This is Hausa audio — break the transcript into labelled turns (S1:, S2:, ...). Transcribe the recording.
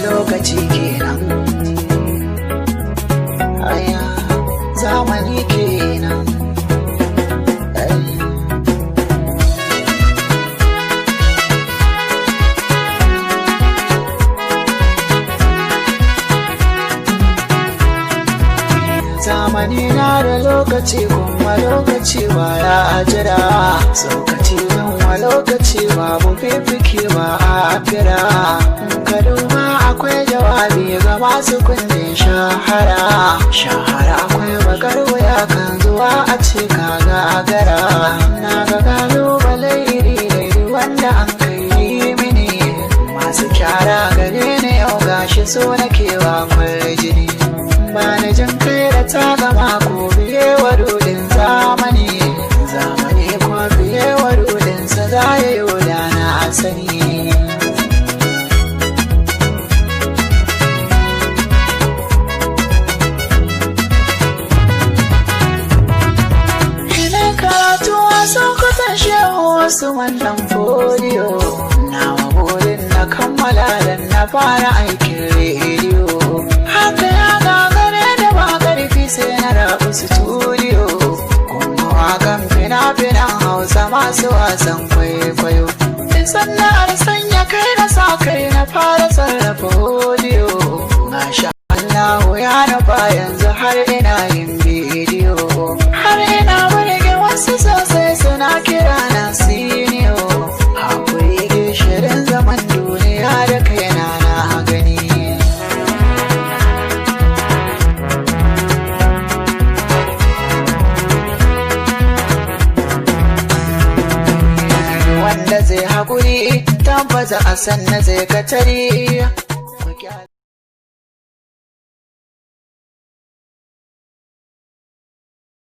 S1: Lokaci kenan, aya zamani kenan. Ai. Zamani na da lokaci, kuma lokaci baya a jira. Lokaci wa lokaci babu fifike ba a fira. Ka duba akwai jawabi ga masu kunnen shahara. Shahara akwai bakar wuya kan zuwa a ce ka gagara. Na ga kalubale iri iri wanda an kai mini. Masu kyara gare ni yau gashi so nake wa jini. Ba na jin kai da ta gama ko biye wa rudin zamani. Zamani ko biye wa rudin sa za ya yi da na sani. Ina karatu a Sokoton Shehu wasu wannan foliyo. Nawa burin na kammala dan na fara aikin rediyo. Haka ya gagare da ba karfi sai na rabu studio. Kuma wakan fina-finan Hausa masu wasan kwaikwayo. Sana'ar sanya kai na sa kai na fara sarrafa audio. Masha Allahu ya nufa yanzu har ina yin bidiyo. Har ina burge wasu sosai suna kira na siniyo. Hakuri gishirin zaman duniya da kaina na gani. Wanda zai haƙuri tabbata a sanna zai katari.